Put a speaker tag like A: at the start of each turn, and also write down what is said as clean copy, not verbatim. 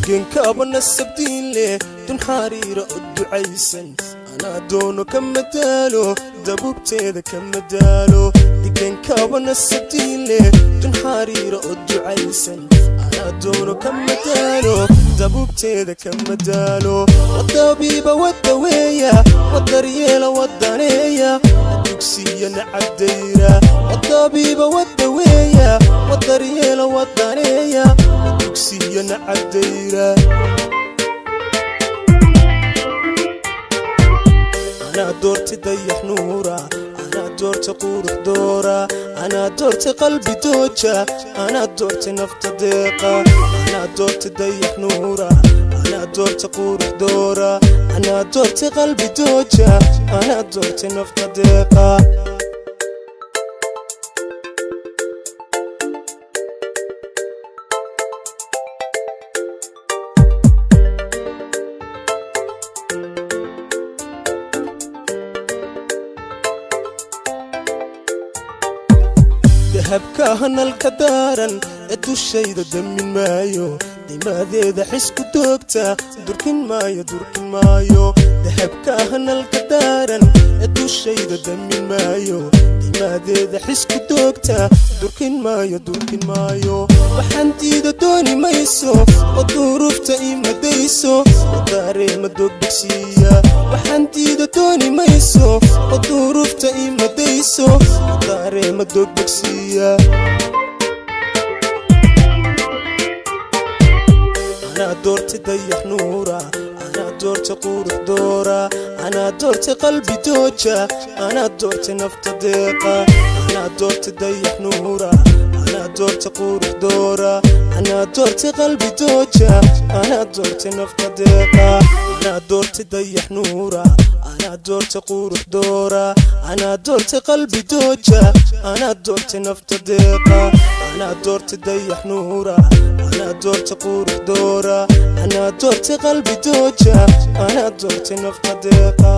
A: Degenkaaba nasabdiin leh, dun xariira oo ducaysan, anaa doono kama daalo, dabuubteeda kama daalo. Degenkaaba nasabdiin leh, dun xariira oo ducaysan, anaa doono kama daalo, dabuubteeda kama daalo. Wadabiiba wadaweeya, wadaryeela, wadaneeya, dugsiya nacabdayra. Wadabiiba wadaweeya, wadaryeela, wadaneeya, dugsiya nacabdayra. Anaa doortay dayax nuura, anaa doortay qurux doora, anaa doortay qalbi dooja, anaa doortay nafta deeqa. Anaa doortay dayax nuura, anaa doortay qurux doora, anaa doortay qalbi dooja, anaa doortay nafta deeqa. Dahabka hanalka daaran ee dushayda damin maayo, dimaadeeda xisku doogta durkin maayo, durkin maayo. Dahabka hanalka daaran ee dushayda damin maayo, dimaadeeda xisku doogta durkin maayo, durkin maayo. Waxaan diida dooni mayso oo duruufta imadayso oo daareema dogbogsiiya. Waxaan diida dooni mayso oo duruufta imadayso oo daareema dogbogsiiya. Anaa doortay dayax nuura, anaa doortay qurux doora, anaa doortay qalbi dooja, anaa doortay nafta deeqa. Anaa doortay dayax nuura, anaa doortay qurux doora, anaa doortay qalbi dooja, anaa doortay nafta deeqa. Anaa doortay dayax nuura, anaa doortay qurux doora, anaa doortay qalbi dooja, anaa doortay nafta deeqa. Anaa doortay dayax nuura, anaa doortay qurux doora, anaa doortay qalbi dooja, anaa doortay nafta deeqa.